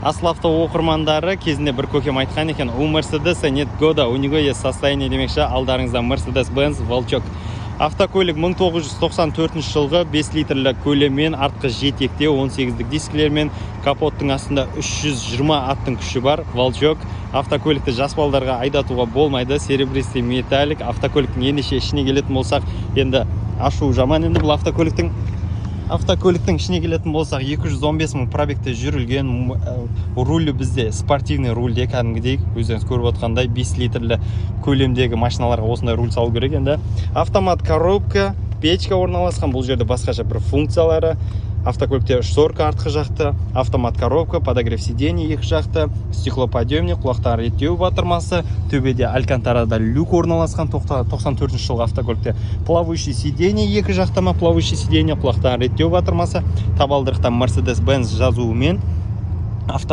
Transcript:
Асыл Авто оқырмандары, кезінде бір көкем айтқан екен: «У Мерседеса нет года, у него есть состояние» демекші, алдарыңызда Mercedes Benz Волчок. Автокөлік 1994 жылғы, 5 литрлі көлеммен, артқы жетекте 18-дік дискілермен, капоттың астында 320 аттың күші бар Волчок. Автокөлікті жас балдарға айдатуға болмайды. Серебристый металлик. Автокөліктің ендеше ішіне келетін болсақ, енді ашу жаман енді бұл автокөліктің. Автокөліктің ішіне келетін болсақ, 215 мың пробегте жүрілген. Рулі бізде спортивный рульде, кәдімгідей өздеріңіз көріп отқандай, 5 литрлі көлемдегі машиналарға осындай руль салу керек енді. Автомат коробка, печка орналасқан бұл жерде, басқаша бір функциялары. Автокөлікте шторка артқы жақта, автомат коробка, подогрев сидений екі жақты, стеклоподъемник, құлақтан реттеу батырмасы, төбеде алькантарада люк орналасқан. 94 жылғы автокөлікте плавающий сиденье, екі жақтама плавающий сиденье, құлақтан реттеу батырмасы, табалдырықта Mercedes Benz жазуымен авто.